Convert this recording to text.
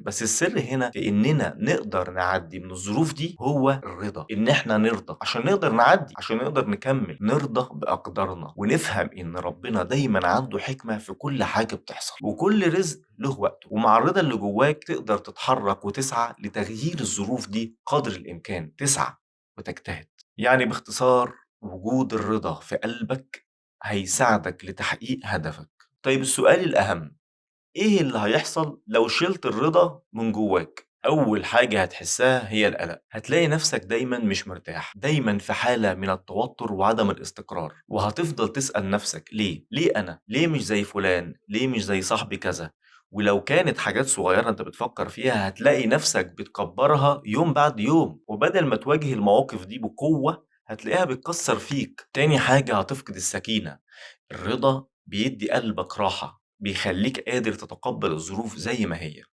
بس السر هنا في إننا نقدر نعدي من الظروف دي هو الرضا، إن إحنا نرضى عشان نقدر نعدي، عشان نقدر نكمل، نرضى بأقدارنا ونفهم إن ربنا دايما عنده حكمة في كل حاجة بتحصل، وكل رزق له وقته. ومع الرضا اللي جواك تقدر تتحرك وتسعى لتغيير الظروف دي قدر الإمكان، تسعى وتجتهد. يعني باختصار، وجود الرضا في قلبك هيساعدك لتحقيق هدفك. طيب السؤال الأهم، إيه اللي هيحصل لو شلت الرضا من جواك؟ أول حاجة هتحسها هي القلق. هتلاقي نفسك دايما مش مرتاح، دايما في حالة من التوتر وعدم الاستقرار، وهتفضل تسأل نفسك ليه؟ ليه أنا؟ ليه مش زي فلان؟ ليه مش زي صاحبي كذا؟ ولو كانت حاجات صغيرة أنت بتفكر فيها هتلاقي نفسك بتكبرها يوم بعد يوم، وبدل ما تواجه المواقف دي بقوة هتلاقيها بتكسر فيك. تاني حاجة، هتفقد السكينة. الرضا بيدي قلبك راحة، بيخليك قادر تتقبل الظروف زي ما هي.